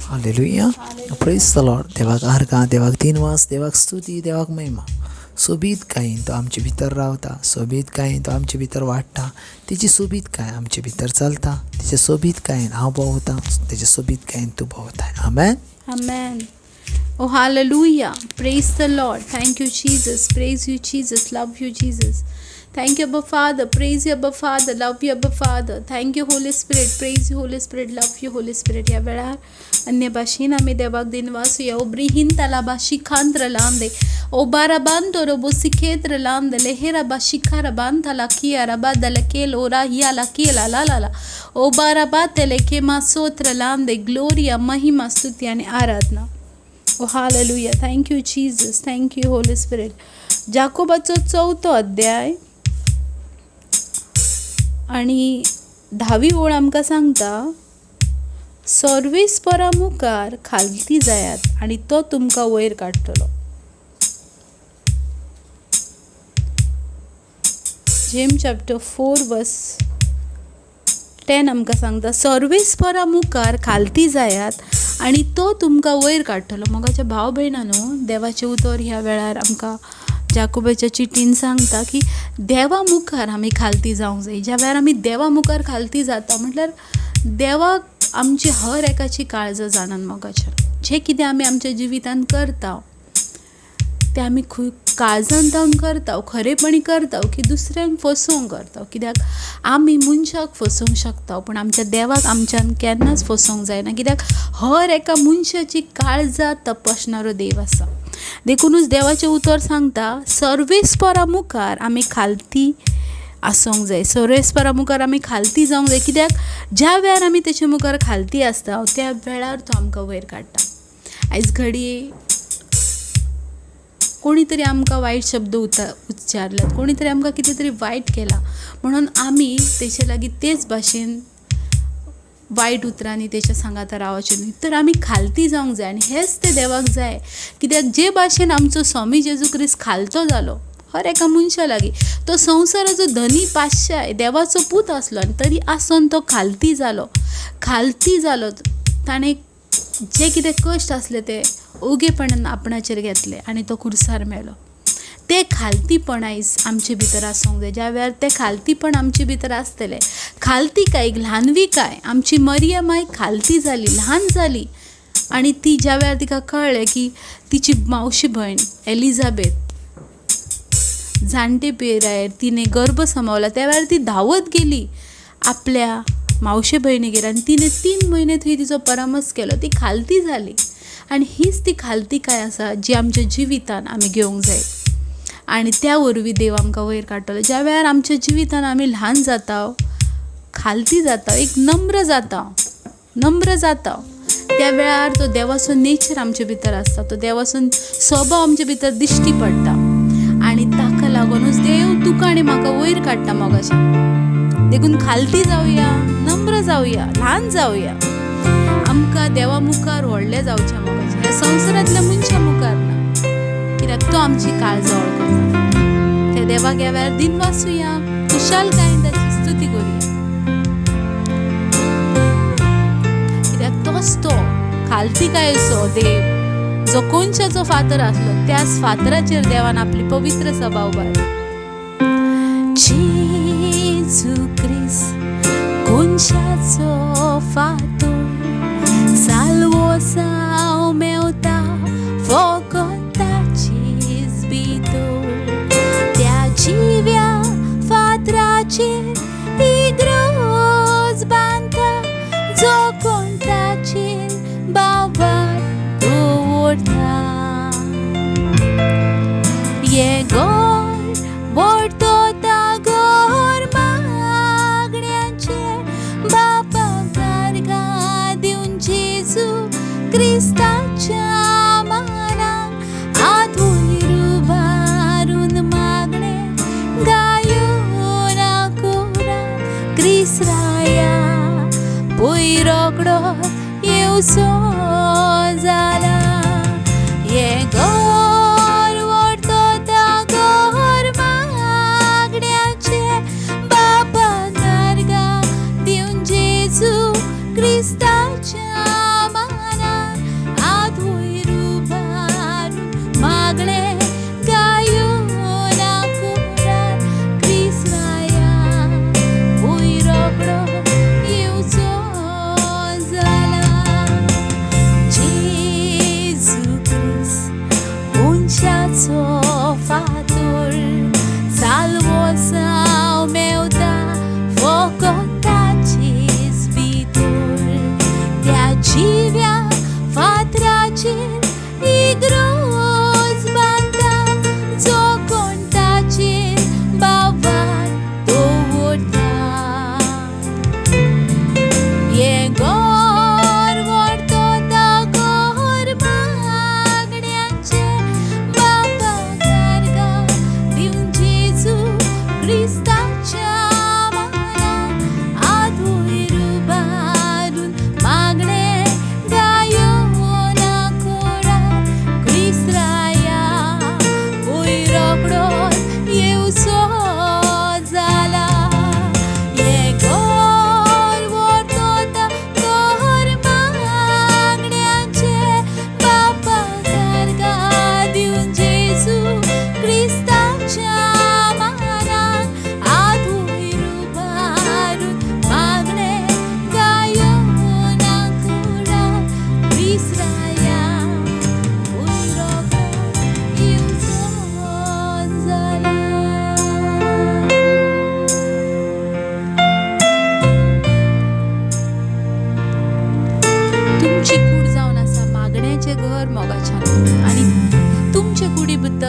Hallelujah, प्रेज the Lord. देवाक आर्गां, देवाक दिनवास, देवाक स्तुती, देवाक महिमा. सोबीतकायेन तो आमचे भितर रावता, सोबीतकायेन तो आमचे भितर वाडटा, तेजी सोबीतकाय आमचे भितर चलता, तेजे सोबीतकायेन हांव भोंवतां, तेजे सोबीतकायेन तूं भोंवताय. आमेन. Amen. Oh, hallelujah. Praise the Lord. Thank you, Jesus. Praise you, Jesus. Love you, Jesus. Thank you, Abba Father. Praise you, Abba Father. Love you, Abba Father. Thank you, Holy Spirit. Praise you, Holy Spirit. Love you, Holy Spirit. ह्या वेळार अन्य भाशेन आमी देवाक दिनवासुया. ओब्रिहीन तालाबा शिखांत्र लांदे ओ बाराबांतो robo सिखेत्र लांदे लेहेरा बा शिखारा बांथाला कियारा बादल केल ओरा हियाला केला ला ला ला ओ बाराबा तेले के मा सोत्र लांदे. ग्लोरिया, महिमा, स्तुती आनी आराधना. ओ hallelujah. Thank you Jesus. Thank you Holy Spirit. जाकोबाचो चवथो अध्याय आनी धावी ओळ आमकां सांगता, सर्वेस्परा मुखार खालती जायात आनी तो तुमकां वयर काडटलो. जेम चॅप्टर 4 वर्स 10 आमकां सांगता, सर्वेस्परा मुखार खालती जायात आनी तो तुमकां वयर काडटलो. मोगाच्या भाव भयणांनो, देवाचें उतर ह्या वेळार आमकां जाकोबाच्या चिटीन सांगता की देवा मुखार आमी खालती जावंक जाय. ज्या वेळार आमी देवा मुखार खालती जाता म्हटल्यार देवाक आमची हर एकाची काळजां जाणान. मोगाच्या जें कितें आमी आमच्या जिवितांत करता तें आमी खूब काळजान जावन करता, खरेपणी करता की दुसऱ्यांक फसोवंक करता. कित्याक आमी मनशाक फसोवंक शकता पूण आमच्या देवाक आमच्यान केन्नाच फसोवंक जायना. कित्याक हर एका मनशाची काळजां तपासणारो देव आसा. देखुनूच देवाचें उतर सांगता, सर्वेस्परा मुखार आमी खालती आसूंक जाय, सर्वेस्परा मुखार आमी खालती जावंक जाय. कित्याक ज्या वेळार आमी तेचे मुखार खालती आसता त्या वेळार तो आमकां वयर काडटा. आयज घडये कोणी तरी आमकां वायट शब्द उच्चारल्यात, कोणी तरी आमकां कितें तरी वायट केलां म्हणून आमी तेचे लागीं तेच भाशेन वायट उतरांनी तेच्या सांगाता रावचें न्हय, तर आमी खालती जावंक जाय. आनी हेंच तें देवाक जाय. कित्याक जे भाशेन आमचो स्वामी जेजू क्रिस्त खालतो जालो हर एका मनशा लागीं, तो संवसाराचो धनी पातशाय देवाचो पूत आसलो आनी तरी आसून तो खालती जालो. खालती जालो, ताणें जे कितें कश्ट आसले ते ओगेपणान आपणाचेर घेतले आनी तो खुर्सार मेलो. तें खालतीपण आयज आमचे भितर आसूंक जाय. ज्या वेळार तें खालतीपण आमचे भितर आसतलें, खालतीकाय, ल्हानविकाय, आमची मरिया माय खालती जाली, ल्हान जाली. आनी ती ज्या वेळार तिका कळ्ळें की तिची मावशी भयण एलिझाबेथ जाणटे पिरायेर तिणें गर्भ सांबाळला, त्या वेळार ती धांवत गेली आपल्या मावशे भयणीगेर आनी तिणें 3 म्हयने थंय तिचो परामर्श केलो. ती खालती जाली. आनी हीच ती खालतीकाय आसा जी आमच्या जिवितान आमी घेवंक जाय आनी त्या वरवीं देव आमकां वयर काडटलो. ज्या वेळार आमच्या जिवितान आमी ल्हान जाता, खालती जाता, एक नम्र जाता, नम्र जाता, त्या वेळार तो देवाचो नेचर आमचे भितर आसता, तो देवाचो स्वभाव आमचे भितर दिश्टी पडटा आनी ताका लागूनच देव तुका आनी म्हाका वयर काडटा. मोगाच्या देखून खालती जावया, नम्र जावया, ल्हान जावया, आमकां देवा मुखार व्हडलें जावचें मोगाचें, ह्या संवसारांतल्या मनशां मुखार ना, कित्याक तो आमची काळजां वळखता. त्या देवाक ह्या वेळार दिनवासुया, खुशालकायेन ताची स्तुती करुया, कित्याक तोच तो खालतीकायेचो देव जो कोनशाचो फातर आसलो त्याच फातराचेर देवान आपली पवित्र सभा उबारली. जेजू क्रिस्त कोनशाचो फातर, साल्वोसांव मेवता फकत ताचेच भितर, त्या जिव्या फातराचेर इग्रोज बांदता, जो कोण ताचेर बाबार दवरता. हें घर व्हडतो घर मागण्याचें, बापाक आर्गां दिवन जेजू क्रिस्ताच्या मानाक हात वयर उबारून मागणें गायून आकुरान क्रिस्ताया पयर रोकडो येवचो जाला. हें घर व्हडतो घर मागण्याचें, बापाक आर्गां दिवन जेजू क्रिस्ताच्या मानाक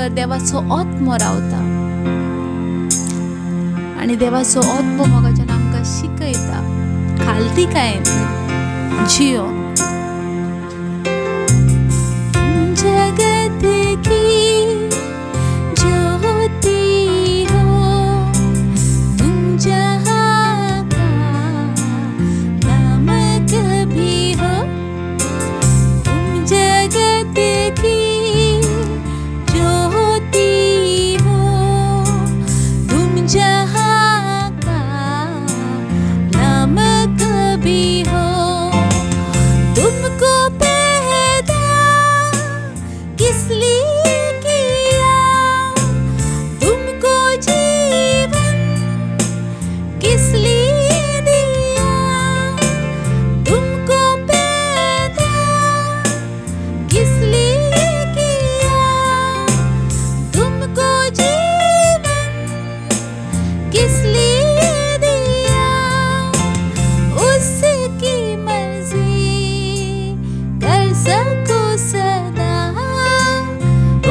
भितर देवाचो आत्मो रावता आनी देवाचो आत्मो मोगाच्यान आमकां शिकयता खालतीकायेन जियो. जगत की ज्योति हो तुम जहाँ का नमक भी हो, तुम जगत की ज्योति हो तुम जहाँ का नमक भी हो, तुमको पैदा किस लिए किया, तुमको जीवन किस लिए दिया, तुमको पैदा किस लिए किया, तुमको जीवन किस लिए दिया, उसकी मर्जी कर सको सदा,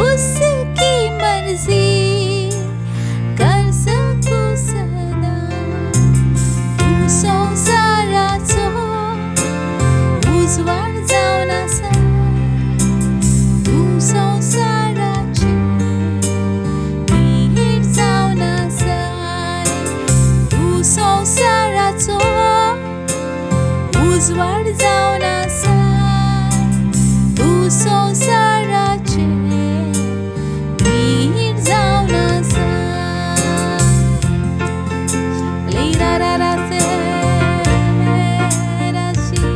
उसकी मर्जी कर सको सदा. तूं संवसाराचो उजवाड जावन आसा, तूं संवसाराचें मीठ जावन आसाय, तूं संवसाराचो उजवाड जावन आसाय, तूं संवसाराचें मीठ जावन आसाय. लीरा रा रा से राशी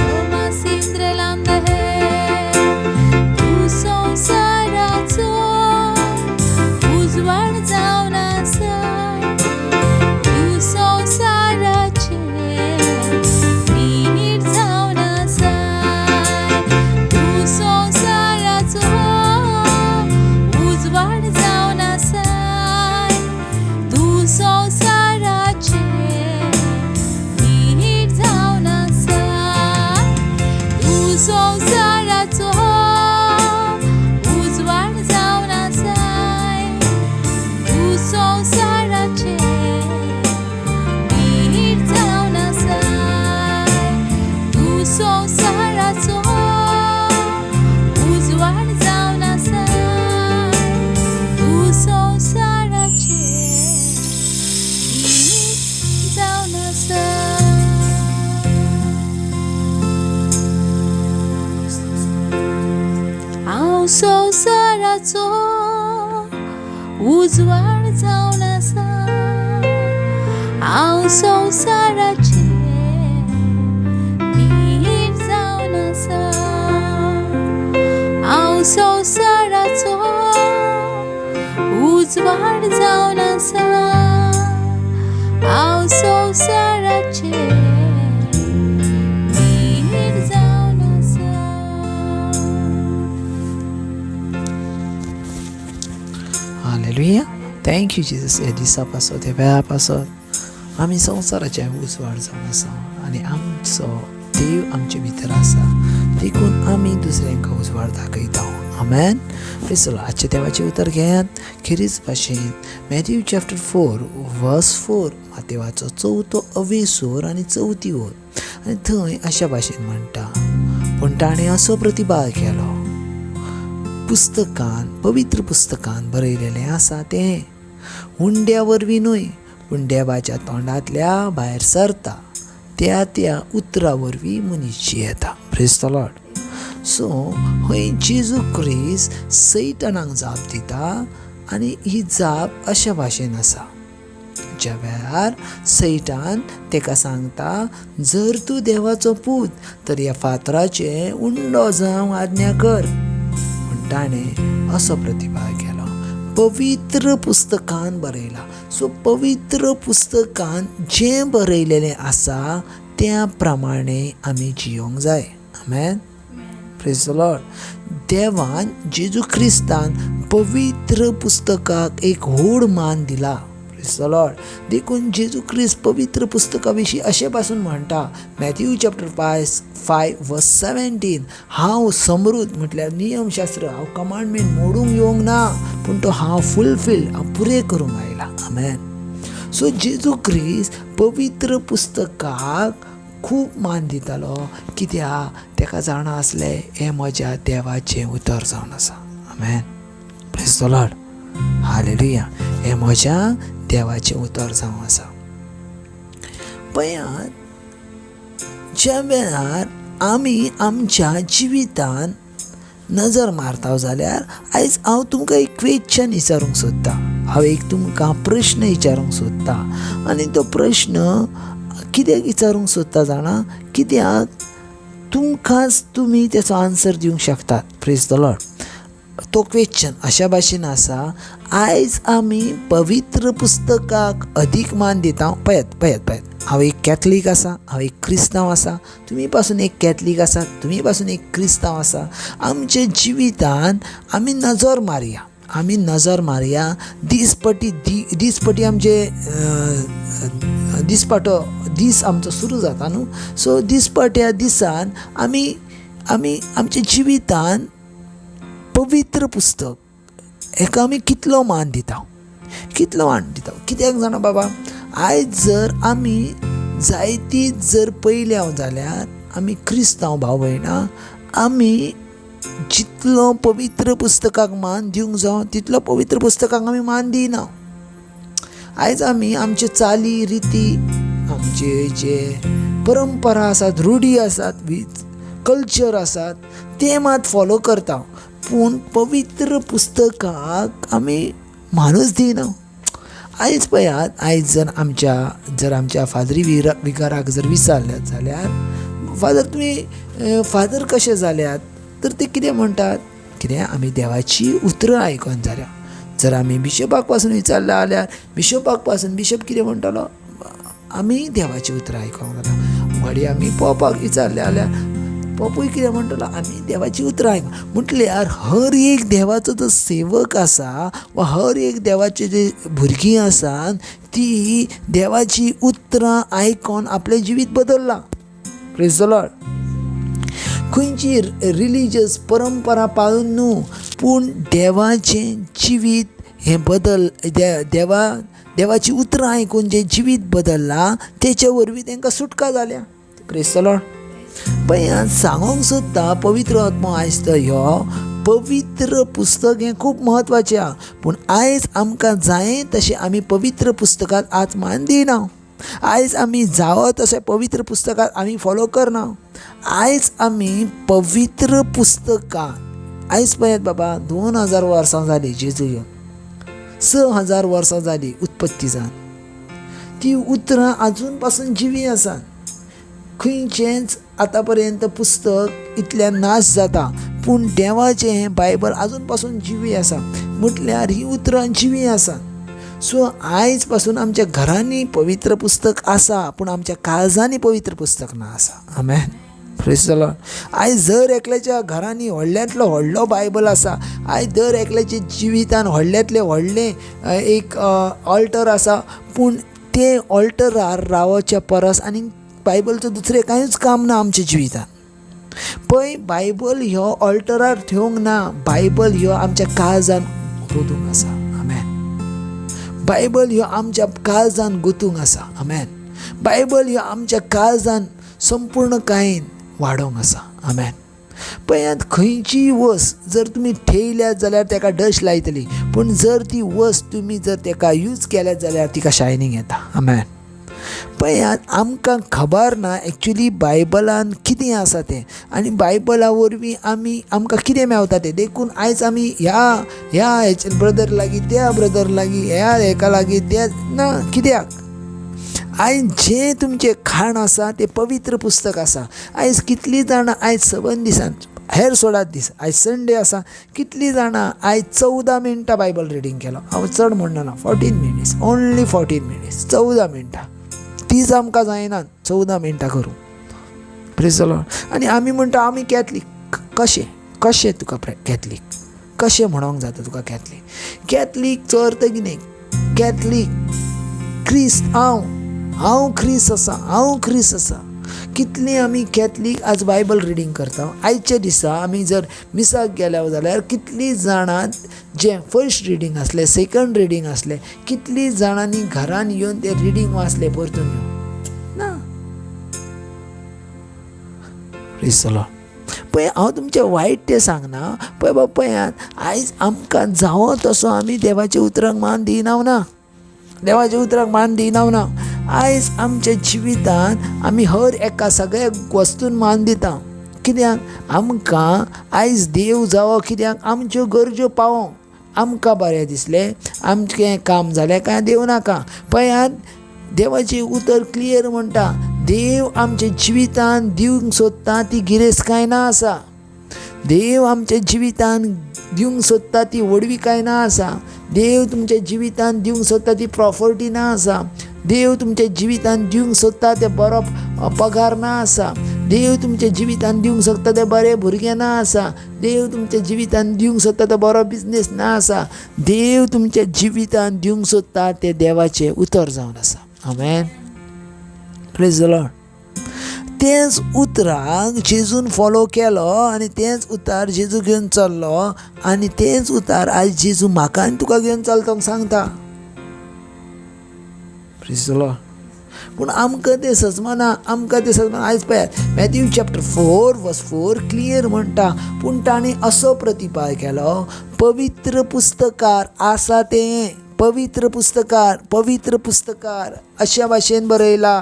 ओमा सिंद्रलांद है, तूं संवसाराचो उजवाड जावन आसाय, तूं संवसाराचें मीठ जावन आसाय, तूं संवसाराचो उजवाड जावन आसाय, तूं संवसाराचें मीठ जावन आसाय, तूं संवसाराचो उजवाड जावन आसाय, तूं संवसाराचें मीठ जावन आसाय, तूं संवसाराचो उजवाड जावन आसाय, तूं संवसाराचें मीठ जावन आसाय. हांव संवसाराचो उजवाड जावन आसा, हांव संवसाराचें मीठ जावन आसा, हांव संवसाराचो उजवाड जावन आसा, हांव संवसाराचें मीठ जावन आसा. हालेलुया. Thank you Jesus. ह्या दिसा पासत, ह्या वेळा पासत आमी संवसाराचें उजवाड जावन आसा आनी आमचो देव आमचे भितर आसा, देखून आमी दुसऱ्यांक उजवाड दाखयता. आमेन. चलो आजचें देवाचें उतर घेयात. खेरीज भाशेन मॅथ्यू चॅप्टर 4 वर्स 4, मातेवाचो चवथो अवेसोर आनी चवथी ओर, आनी थंय अशा भाशेन म्हणटा, पूण ताणें असो प्रतिभाग केलो, पुस्तकान, पवित्र पुस्तकान बरयलेलें आसा तें हुंड्या वरवीं न्हय पूण देवाच्या तोंडांतल्या भायर सरता त्या त्या उतरा वरवीं मनीस जियेता. Praise the Lord. सो हय जेजू क्रिस्त सैतानाक जाप दिता आनी ही जाप अशा भाशेन आसा, ज्या वेळार सैतान तेका सांगता, जर तूं देवाचो पूत तर ह्या फातराचें उंडो जावंक आज्ञा कर. पूण ताणें असो प्रतिभाग केलो, पवित्र पुस्तकान बरयलां. सो पवित्र पुस्तकान जें बरयलेलें आसा त्या प्रमाणे आमी जियोंक जाय. आमेन. Praise the Lord. देवान जेजू क्रिस्तान पवित्र पुस्तकाक एक व्हड मान दिला. प्रेज the Lord. देखून जेजू क्रिस्त पवित्र पुस्तका विशीं अशें पासून म्हणटा, मॅथ्यू चॅप्टर 5 वर्स 17, हांव समृद्ध म्हटल्यार नियमशास्त्र, हांव कमांडमेंट मोडूंक येवंक ना, पूण तो हांव फुलफील, हांव पुरे करूंक आयला. आमेन. सो जेजू क्रिस्त पवित्र पुस्तकाक खूब मान दितालो, कित्याक तेका जाणा आसलें हें म्हज्या देवाचें उतर जावन आसा. आमेन. Praise the Lord. Hallelujah. हें म्हज्या देवाचें उतर जावन आसा. पळयात, ज्या वेळार आमी आमच्या जिवितान नजर मारता जाल्यार आयज हांव तुमकां एक क्वेश्चन विचारूंक सोदतां, हांव एक तुमकां प्रश्न विचारूंक सोदतां. आनी तो प्रश्न कित्याक विचारूंक सोदता जाणा, कित्याक तुमकांच तुमी तेचो आन्सर दिवंक शकतात. Praise the Lord. तो क्वेश्चन अशा भाशेन आसा, आयज आमी पवित्र पुस्तकाक अदीक मान दिता. पळयात पळयात पळयात, हांव एक कॅथलीक आसा, हांव एक क्रिस्तांव आसा, तुमी पासून एक कॅथलीक आसा, तुमी पासून एक क्रिस्तांव आसा. आमच्या जिवितान आमी नजर मारया, आमी नजर मारया, दीसपटी दीसपटी आमचे दिसपाटो दीस आमचो सुरू जाता न्हू. सो दिसपट्या दिसान आमी आमी आमच्या जिवितान पवित्र पुस्तक हेका आमी कितलो मान दिता, कितलो मान दिता. कित्याक जाणा बाबा, आयज जर आमी जायती जर पयले हांव जाल्यार आमी क्रिस्तांव भाव भयणां आमी जितलो पवित्र पुस्तकाक मान दिवंक जावं तितलो पवित्र पुस्तकाक आमी मान दिना. आयज आमी आमचे चाली रिती, आमचे जे परंपरा आसात, रुढी आसात, कल्चर आसात ते मात फॉलो करता, पूण पवित्र पुस्तकाक आमी मानूच दिना. आयज पळयात, आयज जर आमच्या फादरी विगाराक जर विचारल्यात जाल्यार, फादर तुमी फादर कशे जाल्यात, तर ते कितें म्हणटात, कितें आमी देवाची उतरां आयकोन जाल्या. जर आमी बिशपाक पासून विचारलें जाल्यार बिशपाक पासून बिशप कितें म्हणटलो, आमी देवाची उतरां आयकोंक जाल्या. घडये आमी पोपाक विचारलें जाल्यार पोपूय कितें म्हणटलो, आमी देवाची उतरां आयक. म्हटल्यार हर एक देवाचो जो सेवक आसा वा हर एक देवाचे जे भुरगीं आसात ती देवाची उतरां आयकोन आपलें जिवीत बदल्लां. Praise the Lord. खंयची रिलीजियस परंपरा पाळून न्हू, पूण देवाचें जिवीत हें बदल, देवाची उतरां आयकून जें जिवीत बदल्लां तेचे वरवीं तांकां सुटका जाल्या. Praise the Lord. पळयात, सांगूंक सोदता पवित्र आत्मो आयज तो ह्यो पवित्र पुस्तक हें खूब म्हत्वाचें आहा, पूण आयज आमकां जाय तशें आमी पवित्र पुस्तकाक आज मान दिना. आयज आमी जावो तशें पवित्र पुस्तकाक आमी फॉलो करना. आयज आमी पवित्र पुस्तकां, आयज पळयात बाबा, 2000 वर्सां जालीं जेजू येवन, 6000 वर्सां जालीं उत्पत्ती जावन, ती उतरां आजून पासून जिवीं आसात. खंयचेंच आतां पर्यंत पुस्तक इतल्यान नाश जाता, पूण देवाचें हें बायबल आजून पासून जिवी आसा. म्हटल्यार हीं उतरां जिवीं आसात. सो आयज पासून आमच्या घरांनी पवित्र पुस्तक आसा, पूण आमच्या काळजांनी पवित्र पुस्तक ना आसा. आमेन. Praise the Lord. आयज जर एकल्याच्या घरांनी व्हडल्यांतलो व्हडलो बायबल आसा, आयज दर एकल्याच्या जिवितान व्हडल्यांतलें व्हडलें एक ऑल्टर आसा, पूण तें ऑल्टरार रावच्या परस आनी बायबलचो दुसरें कांयच काम ना आमच्या जिवितान. पळय, बायबल ह्यो ऑल्टरार थेवंक ना, बायबल ह्यो आमच्या काळजान रोदूंक आसा. आमेन. बायबल ह्यो आमच्या काळजान गुतूंक आसा. आमेन. बायबल ह्यो आमच्या काळजान संपूर्ण कायेन वाडोवंक आसा. आमेन. पळयात, खंयचीय वस्त जर तुमी ठेयल्या जाल्यार ताका डस्ट लायतली, पूण जर ती वस्त तुमी जर ताका यूज केल्या जाल्यार तिका शायनींग येता. आमेन. पळयात, आमकां खबर ना एक्चुली बायबलान कितें आसा तें, आनी बायबला वरवीं आमी आमकां कितें मेवता तें. देखून आयज आमी ह्या ह्या हेचे ब्रदर लागीं, त्या ब्रदर लागीं, ह्या हेका लागीं, त्या ना, कित्याक? आयज जें तुमचें खाण आसा तें पवित्र पुस्तक आसा. आयज कितलीं जाणां आयज 7 दिसान, हेर सोडात दीस, आयज संडे आसा, कितलीं जाणां आयज 14 मिनटां बायबल रिडींग केलो. हांव चड म्हणना, 14 मिनट्स, ओन्ली 14 मिनट्स, 14 मिनटां, तीच आमकां जायना 14 मिनटां करूं. Praise the Lord. आनी आमी म्हणटा आमी कॅथलीक. कशें कशें तुका कॅथलीक कशें म्हणोंक जाता तुका कॅथलीक? कॅथलीकचो अर्थ कितें? कॅथलीक क्रिस्त हांव, हांव क्रिस्त आसा, हांव क्रिस्त आसा. कितलीं आमी कॅथलीक आज बायबल रिडींग करता. आयच्या दिसा आमी जर मिसाक गेल्या जाल्यार कितलीं जाणां जें फर्स्ट रिडींग आसलें, सेकंड रिडींग आसलें, कितलीं जाणांनी घरान येवन तें रिडींग वाचलें परतून येवन ना. प्रेज the Lord. पळय हांव तुमचें वायट तें सांगना, पळय बाबा पळयात आयज आमकां जावो तसो आमी देवाच्या उतरांक मान दिना ना, देवाच्या उतराक मान दिना ना. आयज आमच्या जिवितांत आमी हर एका सगळ्या वस्तून मान दिता. कित्याक आमकां आयज देव जावो, कित्याक आमच्यो गरज्यो पावोंक आमकां बरें दिसलें, आमचें काम जालें काय देव नाका. पळयात देवाचें उतर क्लियर म्हणटा, देव आमच्या जिवितांत दिवंक सोदता ती गिरेस्तकाय ना आसा, देव आमच्या जिवितांत दिवंक सोदता ती व्हडविकाय ना आसा, देव तुमच्या जिवितांत दिवंक सोदता ती प्रॉपर्टी ना आसा, देव तुमच्या जिवितांत दिवंक सोदता ते बरो पगार ना आसा, देव तुमच्या जिवितांत दिवंक सोदता ते बरे भुरगे ना आसा, देव तुमच्या जिवितांत दिवंक सोदता तो बरो बिजनेस ना आसा, देव तुमच्या जिवितांत दिवंक सोदता ते देवाचें उतर जावन आसा. आमेन. Praise the Lord. तेंच उतराक जेजून फॉलो केलो आनी तेंच उतार जेजू घेवन चल्लो आनी तेंच उतार आयज जेजू म्हाका आनी तुका घेवन चलता सांगता. Praise the Lord. पूण आमकां तें सजमाना, आमकां तें सजमाना. आयज पळयात मॅथ्यू चॅप्टर 4 वर्स 4 क्लियर म्हणटा, पूण ताणें असो प्रतिपाय केलो, पवित्र पुस्तकार आसा तें, पवित्र पुस्तकार, पवित्र पुस्तकार अशा भाशेन बरयला,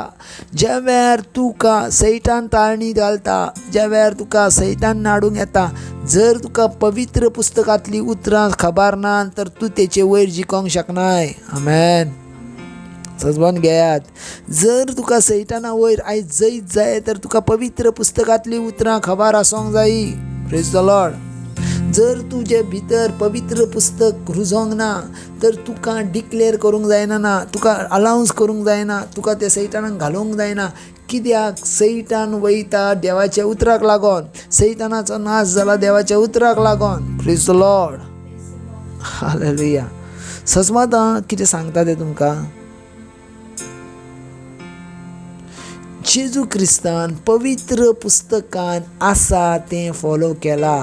ज्या वेळार तुका सैतान ताळणी घालता, ज्या वेळार तुका सैतान नाडूंक येता, जर तुका पवित्र पुस्तकांतली उतरां खबर ना तर तूं तेचे वयर जिखोंक शकनाय. आमेन. सजबन घेयात, जर तुका सैताना वयर आयज जैत जाय तर तुका पवित्र पुस्तकांतली उतरां खबर आसूंक जायी. Praise the Lord. जर तुजे भितर पवित्र पुस्तक रुजोंक ना तर तुका डिक्लेर करूंक जायना ना, तुका अलावन्स करूंक जायना, तुका ते सैतानाक घालूंक जायना. कित्याक सैतान वयता देवाच्या उतराक लागोन, सैतानाचो नाश जाला देवाच्या उतराक लागोन. Praise the Lord. हालेलुया. सजमाता कितें सांगता तें तुमकां, जेजू क्रिस्तान पवित्र पुस्तकान आसा तें फॉलो केला.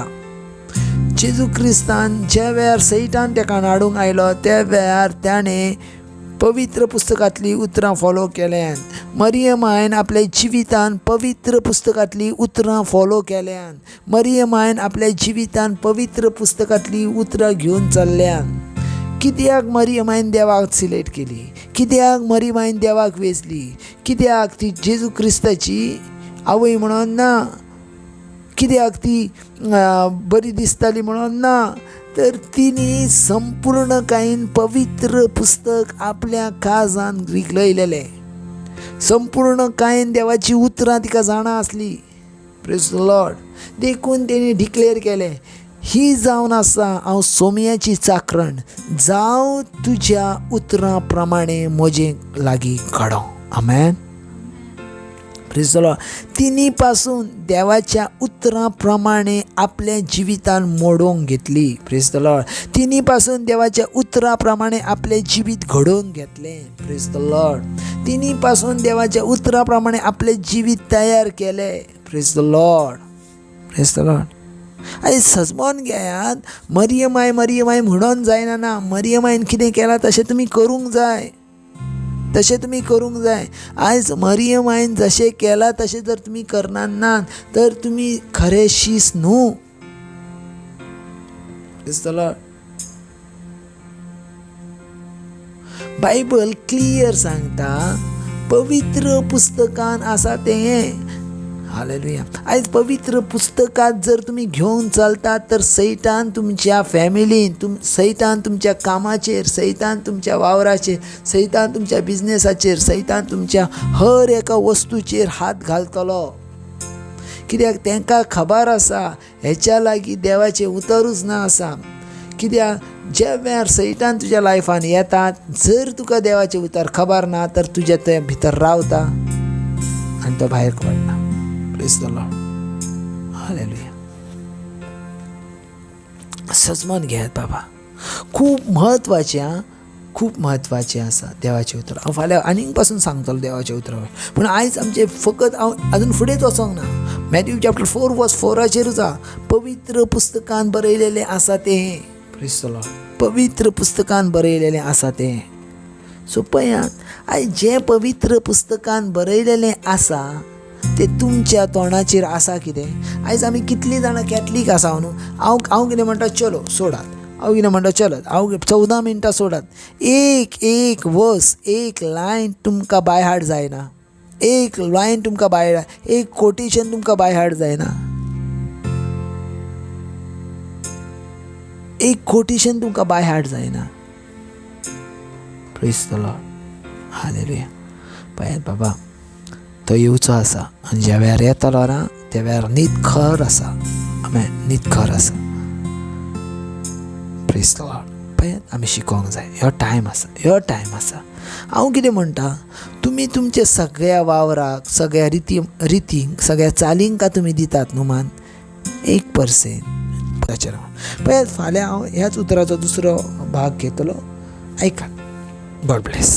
जेजू क्रिस्तान ज्या वेळार सैतान तेका नाडूंक आयलो त्या वेळार ताणें पवित्र पुस्तकांतलीं उतरां फॉलो केल्यान. मरियमायन आपल्या जिवितान पवित्र पुस्तकांतलीं उतरां फॉलो केल्यान. मरियमायन आपल्या जिवितान पवित्र पुस्तकांतलीं उतरां घेवन चल्ल्यान. कित्याक मरियमायन देवाक सिलेक्ट केली, कित्याक मरियमायन देवाक वेंचली, कित्याक ती जेजू क्रिस्ताची आवय म्हणून ना, कित्याक ती बरी दिसताली म्हणून ना, तर तिणी संपूर्णकायेन पवित्र पुस्तक आपल्या काळजान रिगलयलेलें. संपूर्णकायेन देवाची उतरां तिका जाणा आसली. Praise the Lord. देखून तेणी डिक्लेर केलें, ही जावन आसा हांव सोम्याची चाकरण, जावं तुज्या उतरां प्रमाणे म्हजे लागीं घडो. आमेन. Praise the Lord. तिनी पासून देवाच्या उतरां प्रमाणे आपल्या जिवितान मोडोवंक घेतली. Praise the Lord. तिनी पासून देवाच्या उतरां प्रमाणे आपलें जिवीत घडोवन घेतलें. Praise the Lord. तिनी पासून देवाच्या उतरां प्रमाणे आपलें जिवीत तयार केलें. Praise the Lord. Praise the Lord. आयज सजमोन घेयात, मरियमाय मरियमाय म्हणून जायना ना, मरियमायन कितें केलां तशें तुमी करूंक जाय, तशें तुमी करूंक जाय. आयज मरियमायन जशें केलां तशें जर तुमी करना ना तर तुमी खरें शीस न्हू. Praise the Lord. Bible clear सांगता, पवित्र पुस्तकान आसा तें. हालेलुया. आयज पवित्र पुस्तकांत जर तुमी घेवन चलतात तर सैतान तुमच्या फॅमिलीन, सैतान तुमच्या कामाचेर, सैतान तुमच्या वावराचेर, सैतान तुमच्या बिजनेसाचेर, सैतान तुमच्या हर एका वस्तूचेर हात घालतलो. कित्याक तांकां खबर आसा हेच्या लागीं देवाचें उतरूच ना आसा. कित्याक ज्या वेळार सैतान तुज्या लायफान येता जर तुका देवाचें उतर खबर ना तर तुज्या ते भितर रावता आनी तो भायर पडना. Praise the Lord. Hallelujah. सजमान घेयात बाबा, खूब म्हत्वाचें. खूब म्हत्वाचें आसा देवाचें उतर. हांव फाल्यां आनीक पासून सांगतलो देवाचें उतरा, पूण आयज आमचें फकत हांव आजून फुडेंच वचोंक ना. मॅथ्यू चॅप्टर 4 वर्स 4 आसा, पवित्र पुस्तकान बरयलेलें आसा तें. प्रेज the Lord. पवित्र पुस्तकान बरयलेलें आसा तें. सो पळयात, आयज जें पवित्र पुस्तकान बरयलेलें आसा तें तुमच्या तोंडाचेर आसा कितें? आयज आमी कितलीं जाणां कॅथलीक आसा न्हू. हांव कितें म्हणटा, चलो सोडात, हांव कितें म्हणटा चलत, हांव 14 मिनटां सोडात, एक एक वर्स एक लायन तुमकां बाय हार्ट जायना, एक लायन तुमकां बाय, एक कोटेशन तुमकां बाय हार्ट जायना, एक कोटेशन तुमकां बाय हार्ट जायना. Praise the Lord. हालेलुया. पळयात बाबा, तो येवचो आसा आनी ज्या वेळार येतलो ना त्या वेळार नीत खर आसा. आमेन. नीत खर आसा. Praise the Lord. पळयात, आमी शिकोंक जाय. ह्यो टायम आसा, ह्यो टायम आसा. हांव कितें म्हणटा, तुमी तुमच्या सगळ्या वावराक, सगळ्या रितींक, सगळ्या चालींक तुमी दितात न्हू मान 1%. पळयात, फाल्यां हांव ह्याच उतराचो दुसरो भाग घेतलो. आयकात. God bless.